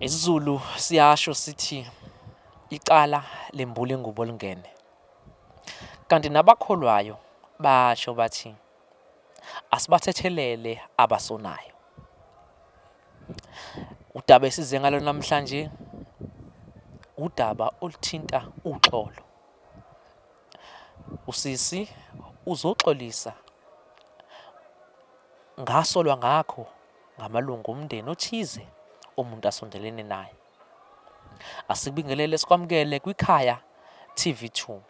IsiZulu siyasho sithi icala lembula ingubo lingene. Kanti nabakholwayo basho bathi asibathethelele abasonayo. Udaba esize ngalo namhlanje udaba oluthinta uxolo. Usisi uzoxolisa ngasolwa ngakho ngamalungu omndeni othize omuntu asondelene naye. Asikubingelele sikwamukele kwiKhaya TV2.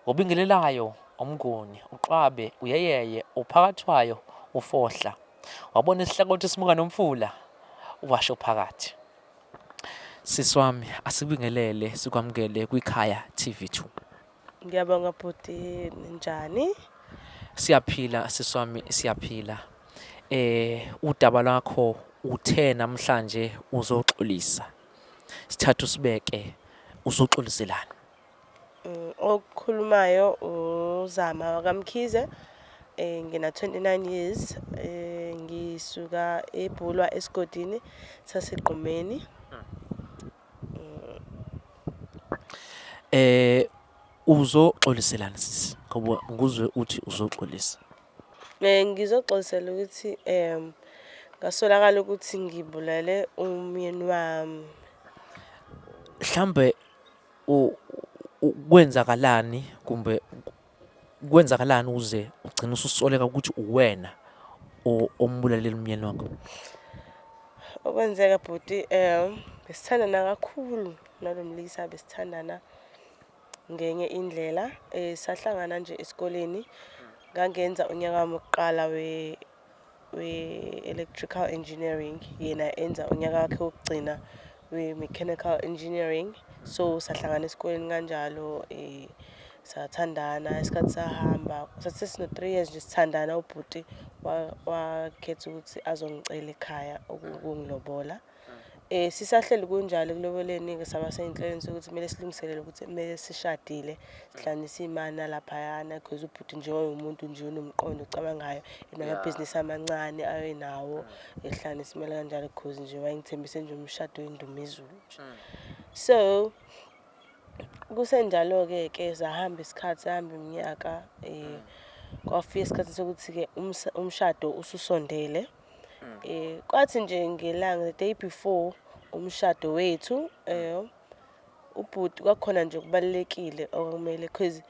Obingelelayo uMnguni, uQwabe, uYeyeye, uPhakathwayo, uFohla. Wabona isihlakothi simuka nomfula, washo phakathi. Sisi wami asikubingelele sikwamukele kwiKhaya TV2. Ngiyabonga bhuti, ninjani? Siyaphila sisi wami siyaphila. Udaba lwakho uthe namhlanje uzoxolisa. Sithathe usibeke uzoxoliselani? Okhulumayo uZama wakaMkhize, ngina 29 years, ngisuka eBhulwa esigodini saseGqumeni. Uzoxoliselani sisi? Ngoba nguzwe uthi uzoxolisa. Ngizoxolisela ukuthi ngasolakala ukuthi ngibulale umyeni wami. Mhlambe kwenzakalani kumbe kwenzakalani ukuze ugcine ususoleka ukuthi uwena ombulalela umyeni wakho? Okwenzeka bhuti besithandana kakhulu nalo mlisa, besithandana ngenye indlela. Sahlangana nje esikoleni, ngangenza unyaka wami wokuqala we-electrical engineering, yena enza unyaka wakhe wokugcina we-mechanical engineering. So sahlangana esikoleni kanjalo, sathandana, isikhathi sahamba. Sathi sesino-three years nje sithandana, ubhuti wakhetha ukuthi azongicela ekhaya ukungilobola. Sisahleli kunjalo ekuloboleni-ke saba sey'nhlelweni sokuthi kumele silungiselele ukuthi kumele sishadile, sihlanganise iy'mali nalaphayana cause ubhuti nje wayewumuntu nje onomqondo ocabangayo, enamabhizinisi amancane ayenawo, ehlanganisa imali kanjalo cause nje wayengithembise nje umshado wendumezulu nje. So, kusenjalo-ke ke sahamba isikhathi sahamba iminyaka, kwafika isikhathi sokuthi-ke umshado ususondele. Kwathi nje ngelanga, the day before umshado wethu, ubhuti kwakukhona nje okubalulekile okwakumele cause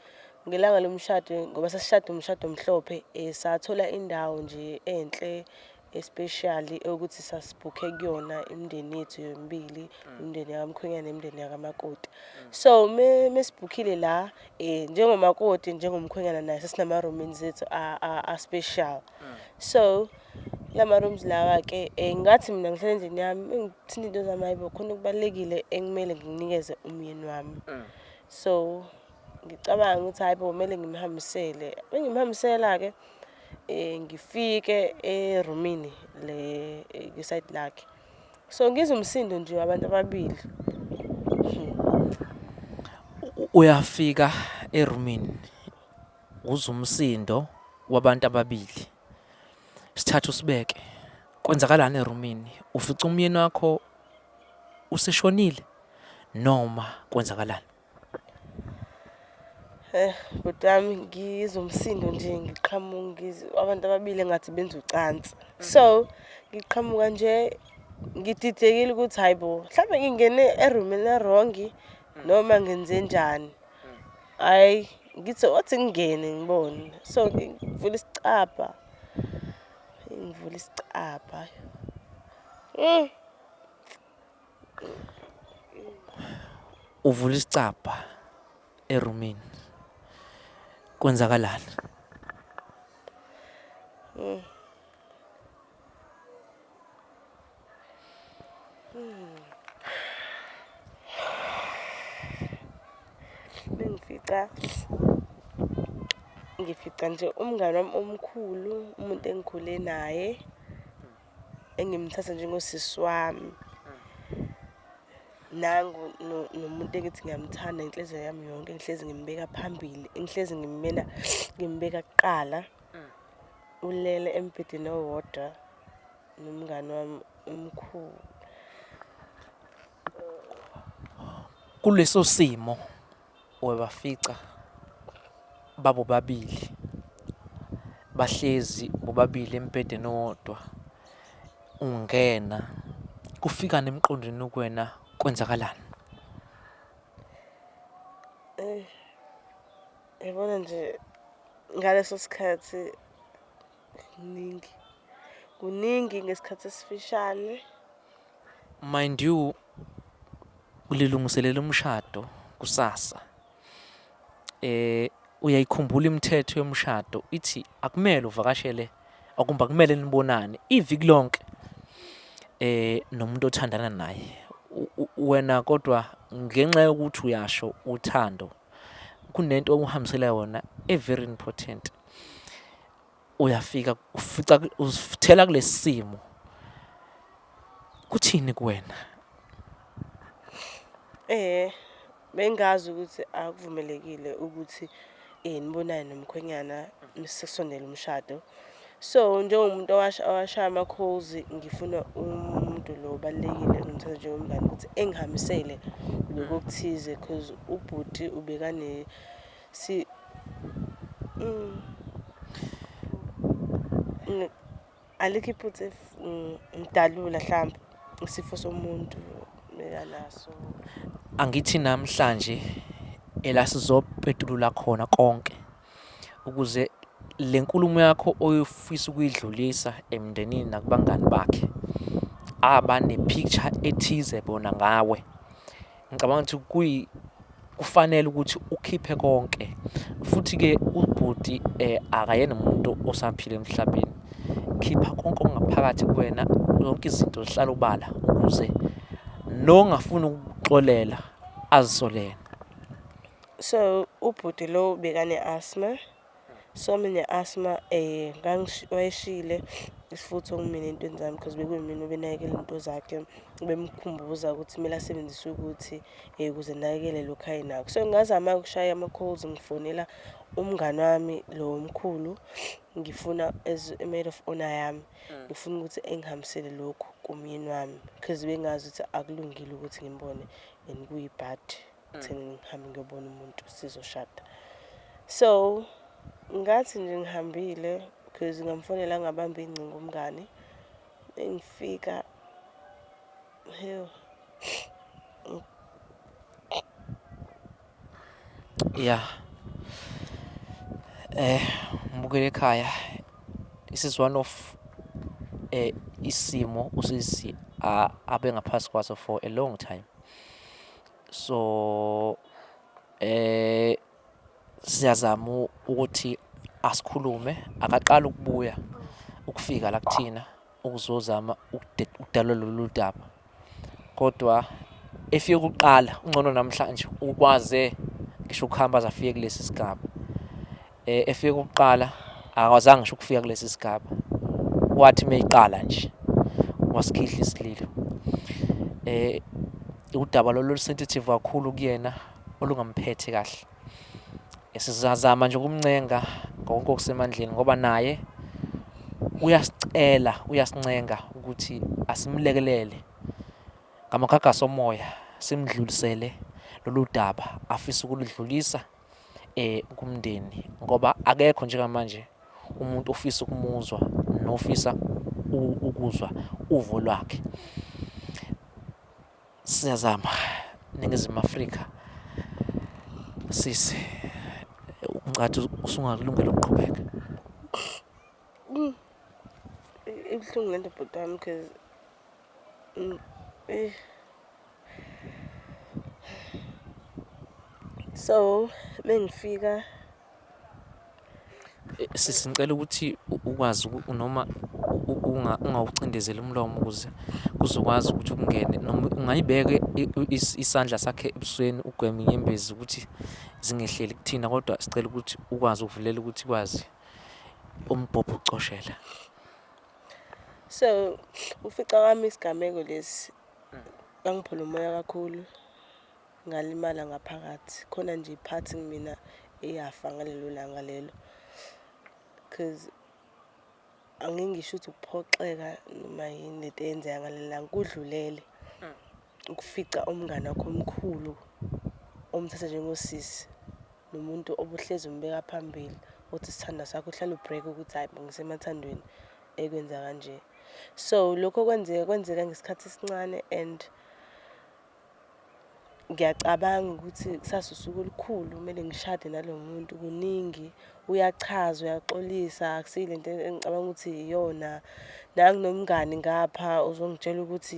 ngelanga lomshado ngoba sasishada umshado omhlophe, sathola indawo nje enhle especially ukuthi sasibhukhe kuyona imindeni yethu yomibili, imindeni yakamkhwenyana nemindeni yakamakoti. So mesibhukhile la, njengomakoti njengomkhwenyana naye sasinama-roomini ethu a-special. So lama rooms lawa-ke ngathi mina ngihlala endlini yami engithinta into zami, hhayi bo khona okubalulekile ekumele ngikunikeze umyeni wami. So ngicabanga ukuthi hhayi bo kumele ngimhambisele. Mengimhambisela-ke ngifike erumini le kwisayidi lakhe. So ngizwe umsindo nje wabantu ababili. Uyafika erumini uzwe umsindo wabantu ababili. Sithathe usibeke. Kwenzakalani erumini? Ufica umyeni wakho useshonile noma kwenzakalani? Bhuti wami ngizwe umsindo nje ngiqhamuka ngizwe abantu ababili engathi benza ucansi. So ngiqhamuka nje ngididekile ukuthi hhayi bo mhlambe ngingene erumini e-wrong noma ngenzenjani. Hhayi ngithi othi ngingene ngibone. So ngivula isicabha, ngivula isicabha. Uvula isicabha erumini. Kwenzakalani? Bengifica, ngifica nje umngani wami omkhulu, umuntu engikhule naye, engimthatha njengosisi wami. Nangu nomuntu engithi ngiyamthanda ngenhliziyo yami yonke, engihlezi ngimbeka phambili, engihlezi ngimmela, ngimbeka kuqala. Ulele embhedeni owodwa nomngani wami omkhulu. Kuleso simo uyabafica babobabili bahlezi bobabili embhedeni owodwa, ungena kufikani emqondweni kuwena, kwenzakalani? Yabona nje ngaleso sikhathi kuningi, kuningi ngesikhathi esifishane. Mind you, ulilungiselela umshado kusasa. Uyayikhumbula imithetho yomshado ithi akumele uvakashele akumbe akumele nibonane iviki lonke nomuntu othandana naye. Wena kodwa ngenxa yokuthi uyasho uthando kunento okuhambisela yona e-very important. Uyafika ufica uzithela kulesi simo, kuthini kuwena? Bengazi ukuthi akuvumelekile ukuthi nibonane nomkhwenyana sekusondele umshado. So njengomuntu owashaya ama-calls ngifuna umuntu lo obalulekile engimthatha njengomngani ukuthi engihambisele lokhu okuthize cause ubhuti ubekane si alikho iphutha ngidalula hlampe isifo somuntu bekanaso. Angithi namhlanje ela sizopetulula khona konke ukuze le nkulumo yakho oyofisa ukuyidlulisa emndenini nakubangani bakhe abane-picture ethize bona ngawe. Ngicabanga ukuthi kufanele ukuthi ukhiphe konke futhi-ke ubhuti akayena umuntu osaphila emhlabeni. Khipha konke okungaphakathi kuwena, yonke izinto zihlale obala ukuze nongafuni ukukuxolela azisole yena. So ubhuti lo bekane-asthma, so mina ne-asthma wayeshiyile isifutho kumina ey'ntweni zami cause bekuyimina obenakekela iy'nto zakhe, bemkhumbuza ukuthi kumele asebenzise ukuthi ukuze enakekele lokhu ayenakho. So ngazama-ke ukushaya ama-calls ngifonela umngani wami lo omkhulu, ngifuna as i-maid of honour yami, ngifuna ukuthi engihambisele lokhu kumyeni wami cause bengazi ukuthi akulungile ukuthi ngimbone and kuyibhadi ekutheni ngihambe ngiyobona umuntu sizoshada. So ngathi nje ngihambile cause ngamfonela angabamba ingcingo umngani, engifika hewu. Ya, mbukeli ekhaya, this is one of isimo usisi abe ngaphasi kwaso for a long time. So siyazama ukuthi asikhulume, akaqali ukubuya ukufika la kuthina ukuzozama ukudalula lolu daba. Kodwa efike kuqala ungcono namhlanje ukwaze ngisho ukuhamba aze afike kulesi sigaba. Efike kuqala akakwazanga ngisho ukufika kulesi sigaba, wathi uma eqala nje wasikhihla isililo. Udaba lolu olu-sensitive kakhulu kuyena olungamphethe kahle. Sizazama nje ukumncenga konke okusemandleni ngoba naye uyasicela, uyasincenga ukuthi asimlekelele ngamagagasi omoya simdlulisele lolu daba afisa ukuludlulisa kumndeni ngoba akekho njengamanje umuntu ofisa ukumuzwa nofisa ukuzwa uvo lwakhe. Siyazama Ningizimu Afrika sisi, ngicathi usungakulungela ukuqhubeka. Ibuhlungu lento bhuti wami cause So mengifika Sisi ngicela ukuthi ukwazi noma ungawucindezeli umlomo ukuze kuzokwazi ukuthi ukungene noma ungayibeka isandla sakhe ebusweni ugweme inyembezi ukuthi zingehleli kuthina, kodwa sicela ukuthi ukwazi ukuvulela ukuthi ikwazi umbhobho ukucoshela. So ufica kwami isigameko lesi ngangiphula umoya kakhulu, ngalimala ngaphakathi. Khona nje i-part kumina eyafa ngalelo langa lelo cause angeke ngisho ukuthi ukuphoxeka noma yini lento eyenzeka ngalelo langa, kudlulele. Ukufica umngani wakho omkhulu omthatha njengosisi nomuntu obuhlezi umbeka phambili uthi isithandwa sakho uhlale ubreak ukuthi hhayi bo ngisemathandweni ekwenza kanje. So lokho kwenzeka kwenzeka ngesikhathi esincane and ngiyacabanga ukuthi kusasa usuku olukhulu kumele ngishade nalo muntu kuningi. Uyachaza, uyaxolisa akusiyo lento engicabanga ukuthi iyona. Nangu nomngani ngapha uzongitshela ukuthi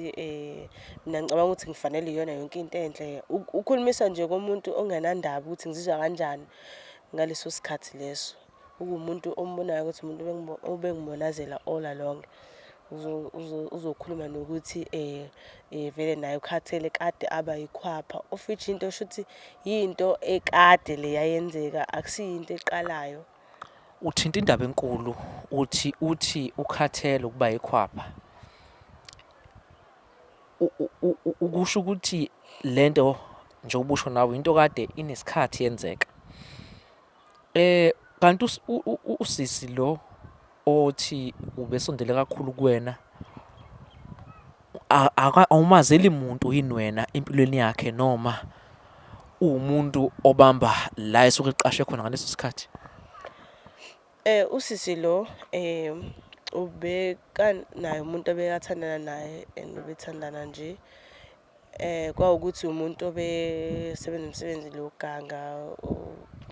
mina ngicabanga ukuthi ngifanele iyona yonke into enhle. Ukhulumisa nje komuntu ongenandaba ukuthi ngizizwa kanjani ngaleso sikhathi leso. Uwumuntu ombonayo ukuthi umuntu obengimonazela all along. Uzokhuluma nokuthi vele naye ukhathele kade aba yikhwapha, of which into shuthi yinto ekade le yayenzeka akusiyo into eqalayo. Uthinta indaba enkulu uthi uthi ukhathele ukuba yikhwapha. Ukusho ukuthi lento njengoba usho nawe into kade inesikhathi yenzeka. Kanti usisi lo othi ubesondele kakhulu kuwena awumazeli muntu yini wena empilweni yakhe noma uwumuntu obamba la esuke eqashe khona ngaleso sikhathi? Usisi lo ubekanaye umuntu obekathandana naye and ubethandana nje. Kwawukuthi umuntu obesebenza umsebenzi lo wokuganga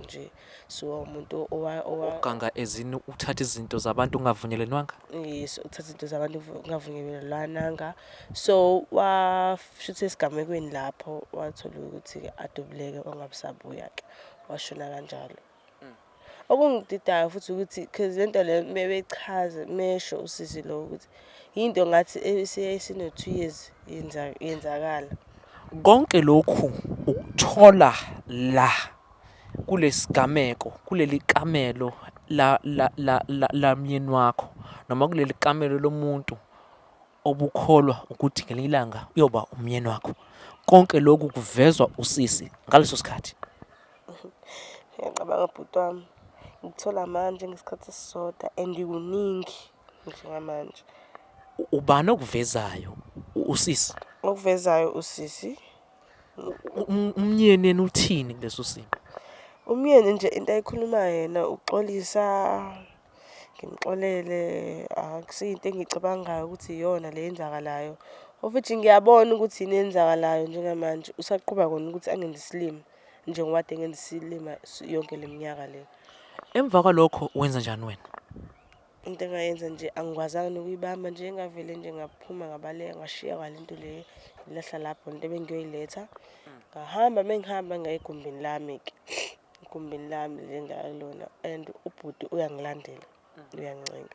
nje so umuntu Ukuganga as in ukuthatha izinto zabantu kungavunyelenwanga? Yes, ukuthatha izinto zabantu kungavunyelenwananga. So shuthi esigamekweni lapho wathola ukuthi-ke adubuleke wangabe usabuya-ke, washona kanjalo. Okungididayo futhi ukuthi cause lento le mebechaza mesho usisi lo ukuthi yinto ngathi esino-2 years yenzakala. Konke lokhu ukuthola la kulesigameko kuleli kamelo la la la la lamyeni wakho noma kuleli kamelo lomuntu obukholwa ukuthi ngelinye ilanga uyoba umyeni wakho. Konke lokhu kuvezwa usisi ngaleso sikhathi. Ngiyacabanga bhuti wami, ngikuthola manje ngesikhathi esisodwa and kuningi njengamanje. Ubani okuvezayo? Usisi? Okuvezayo usisi. Umyeni yena uthini kuleso simo? Umyeni nje into ayikhulumayo yena uxolisa ngimxolele akusiyo into engiyicabangayo ukuthi iyona le eyenzakalayo. Of which ngiyabona ukuthi yini eyenzakalayo njengamanje, usaqhuba kona ukuthi angenze isilima njengoba kade engenza isilima yonke le minyaka le. Emva kwalokho wenza njani wena? Into engayenza nje angikwazanga nokuyibamba nje ngavele nje ngaphuma ngabaleka ngashiya kwale nto le ngilahla lapho lento ebengiyoyiletha. Ngahamba mengihamba ngaya egumbini lami-ke. Egumbini lami le engihlala kulona and ubhuti uyangilandela, uyangincenga.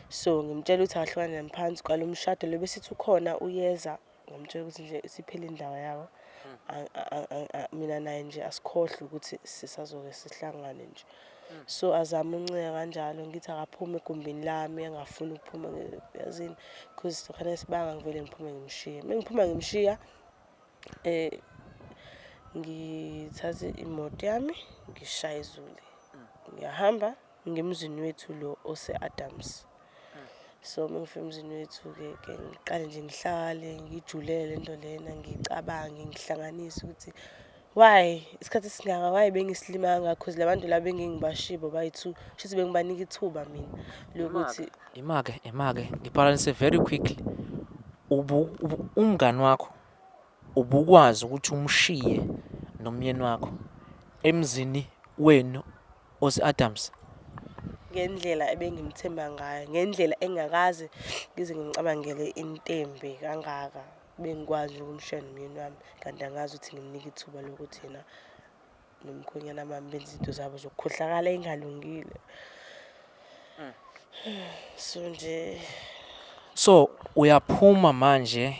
So ngimtshela ukuthi akahlukane nami phansi kwalo mshado lo besithi ukhona uyeza, ngamtshela ukuthi nje isiphele indaba yawo. Mina naye nje asikhohlwe ukuthi sisazoke sihlangane nje. So azame ukuncenga kanjalo ngithi akaphume egumbini lami angafuni ukuphuma yazini cause lokhana esibanga ngivele ngiphume ngimshiye. Uma ngiphuma ngimshiya. Ngithathe imoto yami ngishaye izule. Ngiyahamba ngiya emzini wethu lo ose-Adams. So uma ngifika emzini wethu-ke ke ngiqale nje ngihlale ngijulele le nto lena ngicabange ngihlanganise ukuthi why isikhathi esingaka why bengisilima kangaka cause la bantu laba bengingibashiye bobayi-two shuthi bengibanika ithuba mina lokuthi. Ima-ke, ima-ke ngibhalanise very quickly. Umngani wakho ubukwazi ukuthi umshiye nomyeni wakho emzini wenu ose-Adams? Ngendlela ebengimthemba ngayo, ngendlela engingakaze ngize ngimcabangele into embi kangaka, bengikwazi nje ukumshiya nomyeni wami kanti angazi ukuthi ngimnika ithuba lokuthi yena nomkhwenyana bami benza izinto zabo zokukhohlakala engalungile. So nje. So uyaphuma manje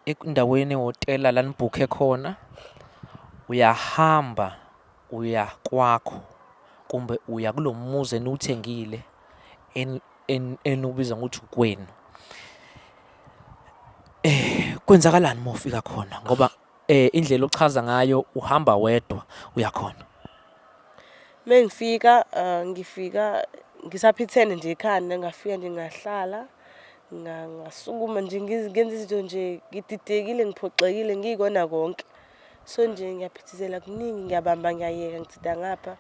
endaweni ehhotela la nibhukhe khona, uyahamba uya kwakho kumbe uya kulo muzi eniwuthengile eniwubiza ngokuthi ukwenu. Kwenzakalani uma ufika khona ngoba indlela ochaza ngayo uhamba wedwa uya khona? Mengifika ngifika ngisaphithene nje ekhanda ngafika nje ngahlala ngasukuma nje ngenza izinto nje ngididekile ngiphoxekile ngiyikona konke. So nje ngiyaphithizela kuningi, ngiyabamba ngiyayeka ngithinta ngapha.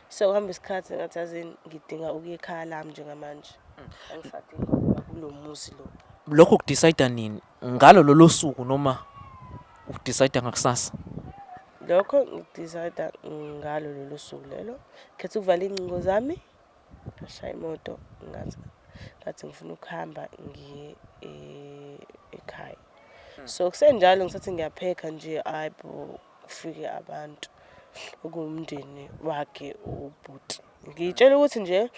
So kuhamba isikhathi ngathi yazini ngidinga ukuya ekhaya lami njengamanje. Angisadingi ukuba kulo muzi lo. Lokho ukudecide nini? Ngalo lolo suku noma ukudecide ngakusasa? Lokho ngidecide ngalo lolo suku lelo. Khetha ukuvala iy'ngcingo zami, ngashaya imoto ngathi ngathi ngifuna ukuhamba ngiye ekhaya. So kusenjalo ngisathi ngiyaphekha nje hhayi bo kufike abantu okuwumndeni wakhe ubhuti. Ngiy'tshela ukuthi nje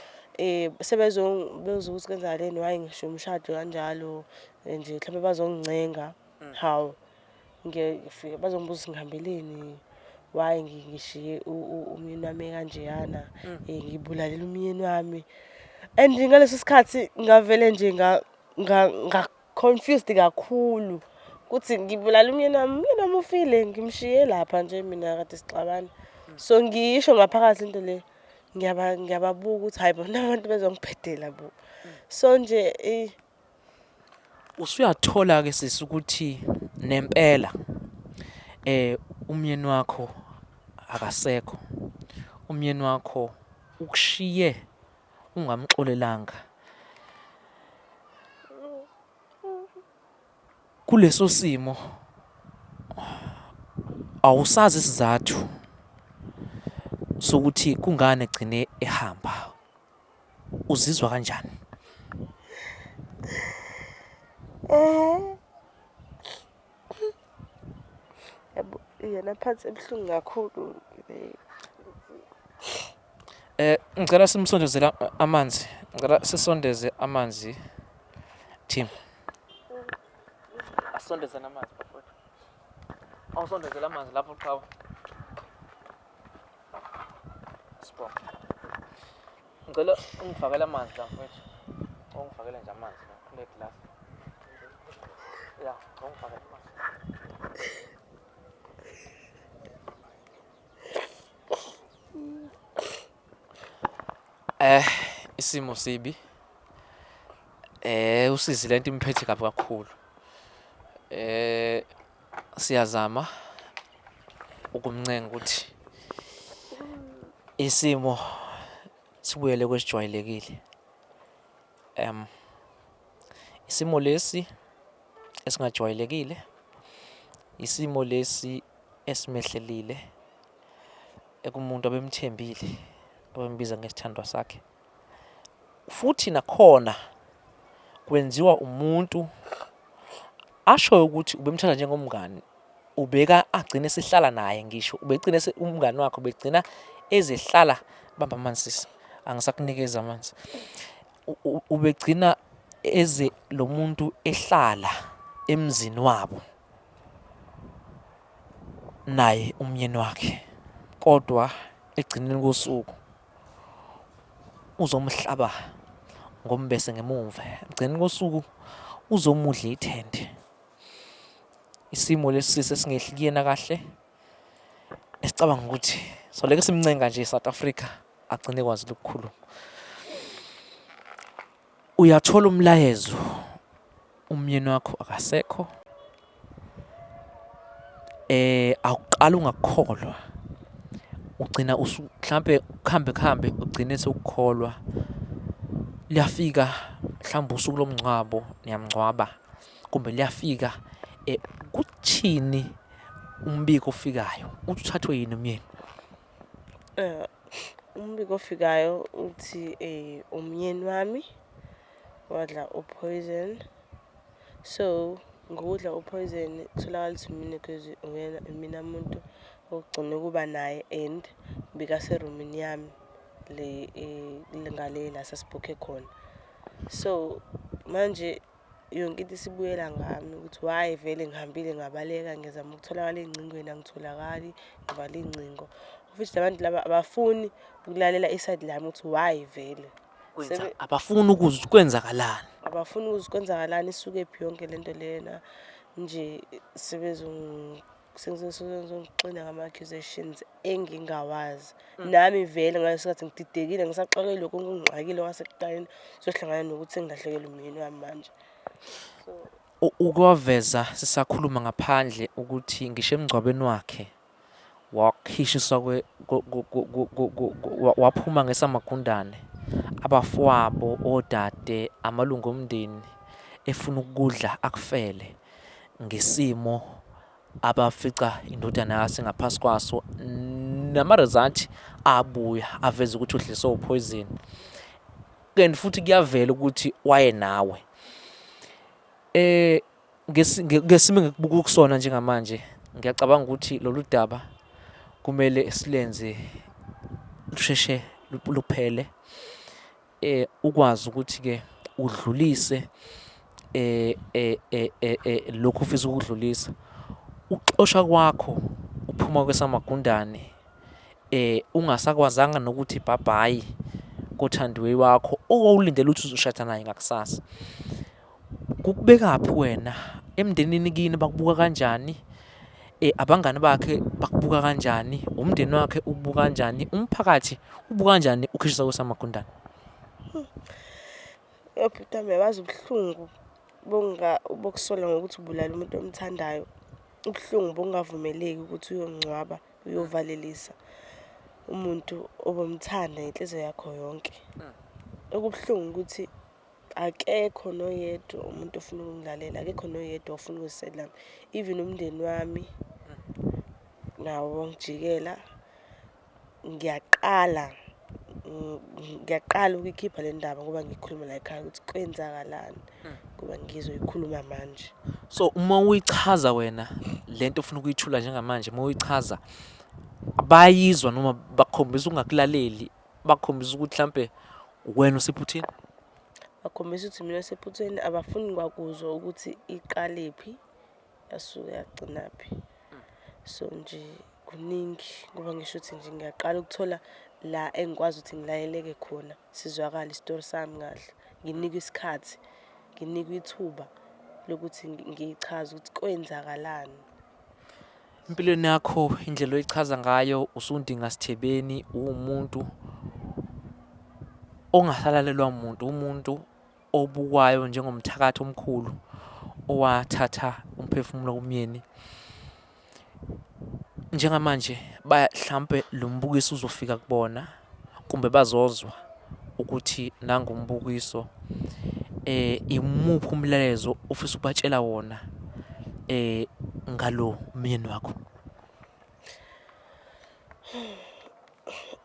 sebezobuza ukuthi kwenzakaleni why ngishiye umshado kanjalo nje mhlawumbe bazongincenga. Hawu, ngifike bazongibuza ukuthi ngihambeleni, why ngishiye umyeni wami ekanjeyana, ngibulalela umyeni wami. And ngaleso sikhathi ngavele nje nga-confused kakhulu ukuthi ngibulala umyeni wami, umyeni wami ufile ngimshiye lapha nje mina kade sixabana. So ngiyisho ngaphakathi into le, ngiyababuka ukuthi hhayi bo naba abantu bezongibhedela bo. So nje Usuyathola-ke sisi ukuthi nempela umyeni wakho akasekho, umyeni wakho ukushiye ungamxolelanga. Kuleso simo awusazi isizathu sokuthi kungani egcine ehamba. Uzizwa kanjani? Yabo iyona phansi ebuhlungu kakhulu le. Ngicela simsondezele amanzi. Ngicela sisondeze amanzi team. Asondezele amanzi bafowethu. Awusondezele amanzi lapho qhawe. Sibonga. Ngicela ungifakele amanzi la mfowethu. Ungifakele nje amanzi la kule glass. Ya, ungifakele amanzi. Isimo sibi. Usizi lento imphethe kabi kakhulu. Siyazama ukumncenga ukuthi isimo sibuyele kwesijwayelekile. Isimo lesi esingajwayelekile, isimo lesi esimehlelile ekumuntu abemthembile, abembiza ngesithandwa sakhe. Futhi nakhona kwenziwa umuntu ashoyo ukuthi ubemthanda njengomngani, ubeka agcine esehlala naye ngisho ubegcine umngani wakhe ubegcina ezehlala, bamba amanzi sisi, angisakunikezi amanzi. Ubegcina eze lo muntu ehlala emzini wabo naye umyeni wakhe, kodwa ekugcineni kosuku uzomhlaba ngombese ngemumva. Ekugcineni kosuku uzomudla ithende. Isimo lesi sesingehli kuyena kahle, esicabanga ukuthi soleke simncenga nje e-South Africa agcine ekwazile ukukhuluma. Uyathola umlayezo umyeni wakho akasekho, awuqali ungakukholwa, ugcina mhlampe kuhambe kuhambe ugcine sewukholwa. Liyafika mhlawumbe usuku lomngcwabo niyamngcwaba kumbe liyafika kuthini umbiko ofikayo uthi uthathwe yini umyeni? Umbiko ofikayo uthi umyeni wami wadla u-poison. So, ngokudla u-poison kutholakala ukuthi imina cause uyena imina muntu okugcina ukuba naye and bekaserumini yami le ngale la sasibhukhe khona. So, manje yonke into isibuyela ngami ukuthi why vele ngihambile ngabaleka ngizama ukutholakala ey'ncingweni angitholakali, ngivala iy'ngcingo. Of which la bantu laba abafuni ukulalela isayidi lami ukuthi why vele. Kwenza abafuni ukuzwa ukuthi kwenzakalani. Abafuni ukuzwa kwenzakalani, isukephi yonke lento lena nje sebezongixina ngama-accusations engingawazi. Nami vele ngaleso sikhathi ngididekile ngisaxakekile lokhu okungixakile kwasekuqaleni kuzohlangana nokuthi sengilahlekelwe umyeni wami manje. Ukwaveza sisakhuluma ngaphandle ukuthi ngisho emngcwabeni wakhe. Wakhishiswa waphuma ngesamagundane, abafowabo, odade, amalungu omndeni efuna ukukudla akufele ngesimo abafica indodana yase ngaphasi kwaso, nama-result abuya aveza ukuthi udliswe uphoyizeni. And futhi kuyavela ukuthi wayenawe. Ngesimo engikubuka kusona njengamanje, ngiyacabanga ukuthi lolu daba kumele silenze lusheshe luphele. Ukwazi ukuthi-ke udlulise lokhu ofisa ukukudlulisa. Ukuxoshwa kwakho uphuma kwesamagundane ungasakwazanga nokuthi bhabhayi kothandiwe wakho owawulindele ukuthi uzoshada naye ngakusasa. Kukubekaphi wena? Emndenini kini bakubuka kanjani? Abangani bakhe bakubuka kanjani? Umndeni wakhe ukubuka kanjani? Umphakathi ubuka kanjani ukhishiswa kwesamagundane? Yo bhuti wami, uyabazi ubuhlungu bokusola ngokuthi ubulala umuntu omthandayo. Ubuhlungu bokungavumeleki ukuthi uyongcwaba, uyovalelisa umuntu obumthanda ngenhliziyo yakho yonke. Okubuhlungu ukuthi akekho noyedwa umuntu ofuna ukungilalela, akekho noyedwa ofuna ukuza lami. Even umndeni wami nawo wangijikela. Ngiyaqala, ngiyaqala ukuyikhipha le ndaba ngoba ngikhuluma la ekhaya ukuthi kwenzakalani ngoba ngizoyikhuluma manje. So uma uyichaza wena lento ofuna ukuyithula njengamanje, uma uyichaza bayizwa noma bakhombisa ukungakulaleli, bakhombisa ukuthi mhlampe uwena osephutheni? Bakhombisa ukuthi mina osephutheni, abafuni kwakuzwa ukuthi iqalephi yasuke yagcinaphi. So nje kuningi ngoba ngisho ukuthi nje ngiyaqala ukuthola la engikwazi ukuthi ngilayeleke khona, sizwakale isitori sami kahle. Nginikwe isikhathi, nginikwe ithuba lokuthi ngiyichaze ukuthi kwenzakalani. Empilweni yakho indlela oyichaza ngayo usundinga sithebeni, uwumuntu ongasalalelwa muntu, umuntu obukwayo njengomthakathi omkhulu owathatha umphefumulo kumyeni. Njengamanje hlampe lo mbukiso uzofika kubona kumbe bazozwa ukuthi nangu umbukiso. Imuphi umlayezo ofisa ukubatshela wona ngalo myeni wakho?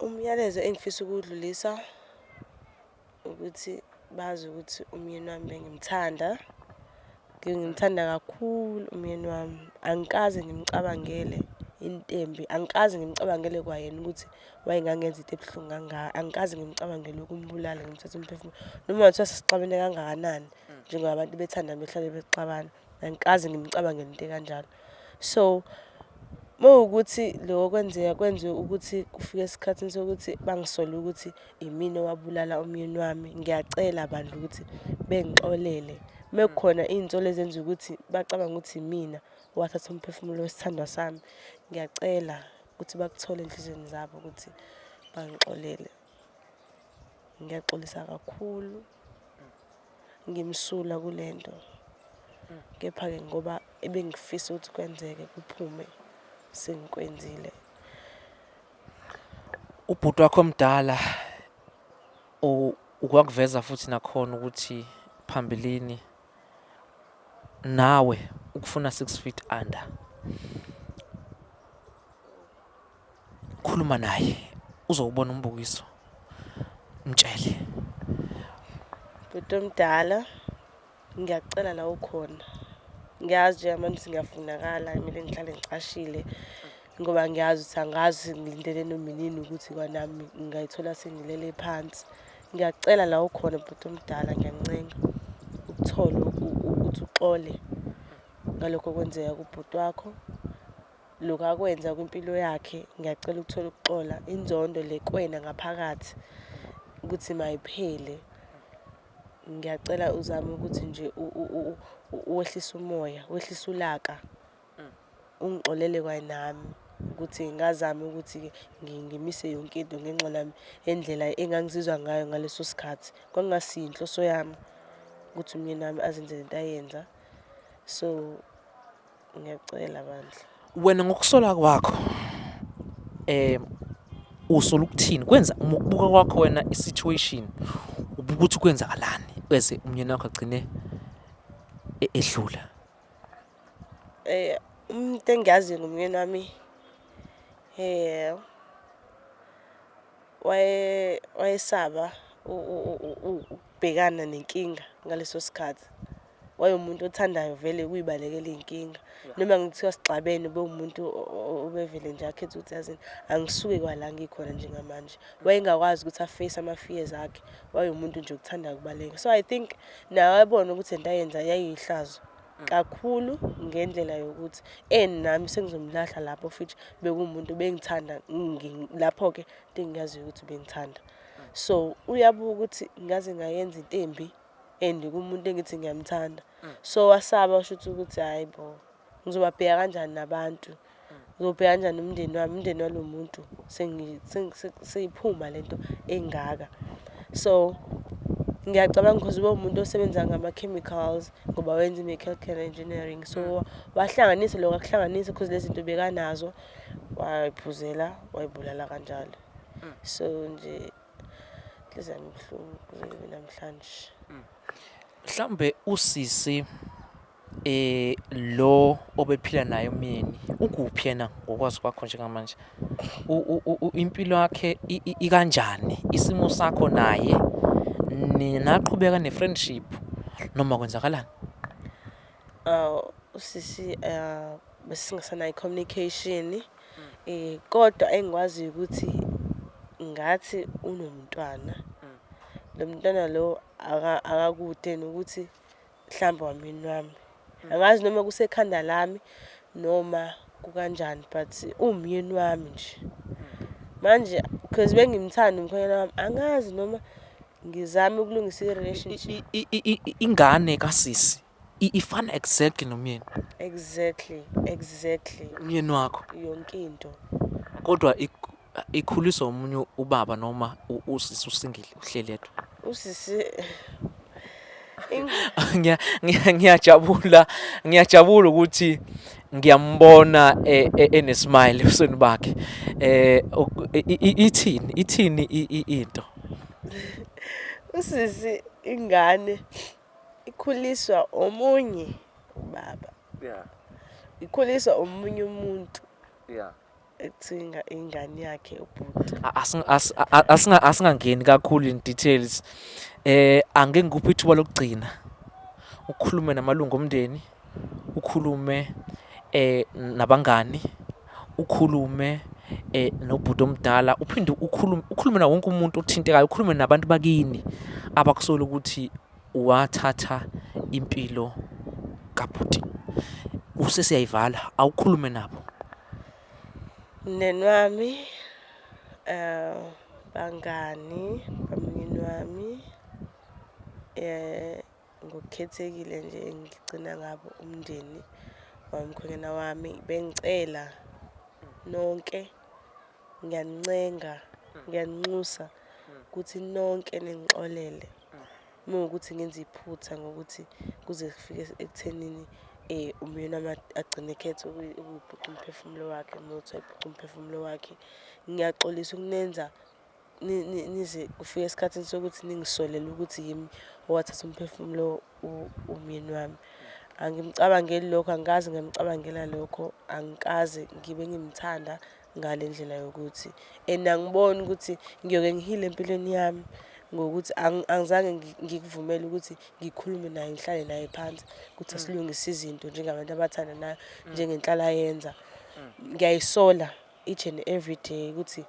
Umyalezo engifisa ukuwudlulisa ukuthi bazi ukuthi umyeni wami bengimthanda, ngimthanda kakhulu umyeni wami. Angikaze ngimcabangele into embi, angikaze ngimcabangele kwayena ukuthi wayengangenza into ebuhlungu kangaka. Angikaze ngimcabangele ukumbulala ngimthathe umphefumulo. Noma kungathiwa sesixabene kangakanani, njengoba abantu bethandana behlale bexabana, angikaze ngimcabangele into ekanjalo. So, uma kuwukuthi loko kwenzeka kwenziwe ukuthi kufike esikhathini sokuthi bangisole ukuthi imina owabulala umyeni wami, ngiyacela bandla ukuthi bengixolele. Uma kukhona iy'nsolo ezenza ukuthi bacabange ukuthi imina owathatha umphefumulo wesithandwa sami, ngiyacela ukuthi bakuthole ey'nhliziyweni zabo ukuthi bangixolele. Ngiyaxolisa kakhulu, ngimsulwa kule nto. Kepha-ke ngoba ebengifisa ukuthi kwenzeke kuphume, sengikwenzile. Ubhuti wakho omdala ukwakuveza futhi nakhona ukuthi phambilini nawe ukufuna six feet under. Khuluma naye uzowubona umbukiso, mtshele. Bhuti omdala, ngiyacela la ukhona. Ngiyazi njengamanje ukuthi ngiyafunakala, kumele ngihlale ngicashile ngoba ngiyazi ukuthi angazi ngilindele noma inini ukuthi kwanami ngingayithola sengilele phansi. Ngiyacela la ukhona bhuti omdala, ngiyancenga ukuthole ukuthi uxole ngalokho okwenzeka kubhuti wakho. Lokhu akwenza kwimpilo yakhe, ngiyacela ukuthole ukuxola. Inzondo le kuwena ngaphakathi ukuthi mayiphele. Ngiyacela uzame ukuthi nje wehlise umoya, wehlise ulaka. Ungixolele kwayinami ukuthi ngazama ukuthi-ke ngimise yonke into ngenxa nami yendlela engangizizwa ngayo ngaleso sikhathi. Kwakungasiyo inhloso yami ukuthi umyeni wami azenze lento ayenza. So, ngiyacela bandla. Wena ngokusola kwakho Usola ukuthini kwenza uma ukubuka kwakho wena i-situation ubuka ukuthi kwenzakalani eze umnyeni wakho agcine edlula? Umuntu engiyaziyo ngomyeni wami wayesaba ukubhekana nenkinga ngaleso sikhathi. Wayewumuntu othandayo vele ukuyibalekela iy'nkinga. Noma ngithiwa sixabene ubewumuntu obevele nje akhethe ukuthi yazini angisuke kwala ngikhona njengamanje. Wayengakwazi ukuthi a-face ama-fears akhe. Wayewumuntu nje okuthandayo ukubaleka. So I think naye wayebona ukuthi lento ayenza yayiyihlazo kakhulu ngendlela yokuthi and nami sengizomlahla lapho futhi bekuwumuntu bengithanda lapho-ke into engiyaziyo ukuthi ubengithanda. So uyabuka ukuthi ngaze ngayenza into embi and kumuntu engithi ngiyamthanda. So wasaba shuthi ukuthi hhayi bo, ngizobabheka kanjani nabantu, ngizobheka kanjani umndeni wami, umndeni walo muntu seyiphuma lento engaka. So ngiyacabanga because ube umuntu osebenza ngama-chemicals ngoba wenza i-mechanical engineering. So wahlanganisa lokho akuhlanganisa because lezi zinto bekanazo, wayiphuzela wayibulala kanjalo. So nje inhliziyo yami ibuhlungu kuze kube namhlanje. Mhlawumbe usisi lo obephila naye umyeni ukuphi yena ngokwazi kwakho njengamanje? Impilo yakhe ikanjani? Isimo sakho naye naqhubeka ne-friendship noma kwenzakalani? Usisi besingasenayo i-communication kodwa engikwaziyo ukuthi ngathi unomntwana. Lo mntwana lo akakude nokuthi mhlawumbe wamyeni wami. Angazi noma kusekhanda lami noma kukanjani but uwumyeni wami nje. Manje cause bengimthanda umkhwenyana wami, angazi noma ngizame ukulungisa i-relationship. Ingane kasisi ifana exactly nomyeni? Exactly, exactly. Umyeni wakho? Yonke into. Kodwa ikhuliswa omunye ubaba noma usisi usingile uhleli yedwa? Usisi. Ngiyajabula, ngiyajabula ukuthi ngiyambona enesmile ebusweni bakhe. Ithini, ithini into? Usisi ingane ikhuliswa omunye ubaba. Ikhuliswa omunye umuntu. Ekuthiwa ingane yakhe ubhuti. Asingangeni kakhulu in details. Angike ngikuphe ithuba lokugcina ukhulume namalungu omndeni, ukhulume nabangani, ukhulume nobhuti omdala, uphinde ukhulume, ukhulume nawo wonke umuntu othintekayo, ukhulume nabantu bakini abakusola ukuthi wathatha impilo kabhuti. Usesiyayivala, awukhulume nabo. Mndeni wami, bangani bamyeni wami, ngokukhethekile nje ngigcina ngabo umndeni wamkhwenyana wami, bengicela nonke, ngiyanincenga, ngiyaninxusa ukuthi nonke ningixolele. Uma kuwukuthi ngenza iphutha ngokuthi kuze kufike ekuthenini umyeni wami agcine ekhetha ukuyiphuca umphefumulo wakhe nokuthi wayiphuca umphefumulo wakhe. Ngiyaxolisa ukunenza nize kufike esikhathini sokuthi ningisolele ukuthi yimi owathatha umphefumulo womyeni wami. Angimcabangeli lokho, angikaze ngamcabangela lokho, angikaze ngibe ngimthanda ngale ndlela yokuthi and angiboni ukuthi ngiyoke ngihile empilweni yami ngokuthi angizange ngikuvumele ukuthi ngikhulume naye, ngihlale naye phansi ukuthi asilungise izinto njengabantu abathandanayo, njengenhlalayenza. Ngiyayisola each and every day ukuthi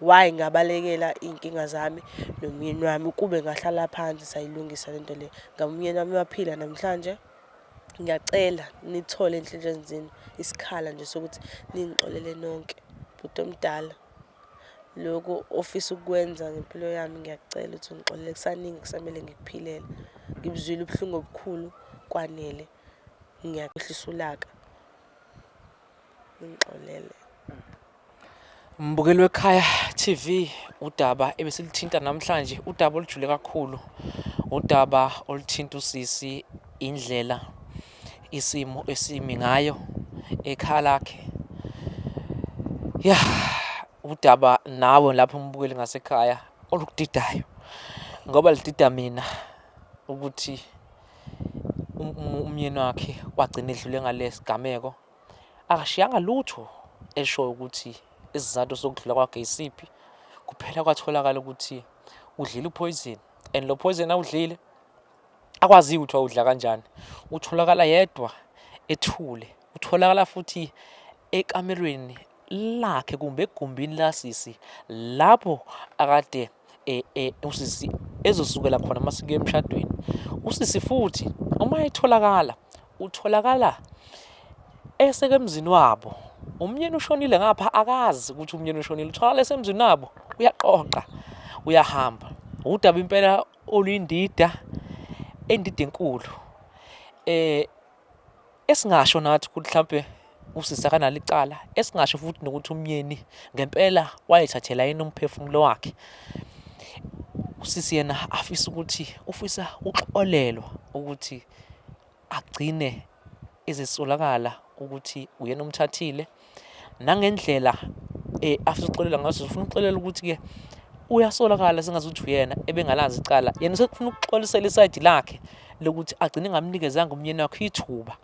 why ngabalekela iy'nkinga zami nomyeni wami, ukube ngahlala phansi sayilungisa lento le, ngabe umyeni wami uyaphila namhlanje. Ngiyacela nithole ey'nhlizweni zenu isikhala nje sokuthi ningixolele nonke. Bhuti omdala, lokhu ofisa ukukwenza ngempilo yami ngiyacela ukuthi ungixolele, kusaningi okusamele ngikuphilele. Ngibuzwile ubuhlungu obukhulu, kwanele. Ngiyakwehlisa ulaka, ningixolele. Mbukeli weKhaya TV, udaba ebesilithinta namhlanje udaba olujule kakhulu, udaba oluthinta usisi, indlela isimo esimi ngayo ekhaya lakhe. Ya, Udaba nawe lapho umbukeli ngasekhaya olukudidayo ngoba lidida mina ukuthi umyeni wakhe wagcina edlule ngalesigameko akashiyanga lutho eshoyo ukuthi isizathu sokudlula kwakhe isiphi kuphela kwatholakala ukuthi udlile upoison and lo poison awudlile akwaziyo ukuthi wawudla kanjani utholakala yedwa ethule utholakala futhi ekamerweni lakhe kumbe egumbini lasisi lapho akade e, e, usisi ezosukela khona uma sikuye emshadweni usisi futhi uma etholakala utholakala eseke emzini wabo umnyeni ushonile ngapha akazi ukuthi umnyeni ushonile utholakala esemzini wabo uyaqoqa uyahamba udaba impela oluyindida endida enkulu eh Esingasho nathi ukuthi mhlampe usisi akanalo icala, esingasho futhi nokuthi umyeni ngempela wayethathela yini umphefumulo wakhe. Usisi yena afise ukuthi ufisa ukuxolelwa ukuthi agcine ezisolakala ukuthi uyena omthathile nangendlela afisa ukuxolelwa ngaso ufuna ukuxolela ukuthi-ke uyasolakala sengazuthi uyena ebengalazi icala yena usekufuna ukuxolisela isayidi lakhe lokuthi agcine engamnikezanga umyeni wakhe ithuba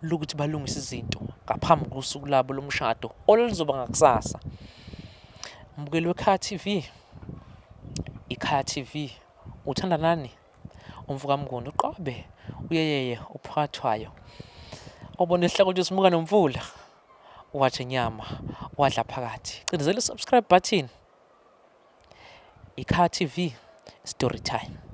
lokuthi balungise izinto ngaphambi kosuku labo lomshado ololuzoba ngakusasa. Mbukeli weKhaya TV, iKhaya TV, uthanda nani? Umfoka Mnguni uqobe uyeyeye uphakathwayo obona isihlakuthi simuka nomfula wathi inyama wadla phakathi. Cindezela i-subscribe button. Ikhaya TV, story time.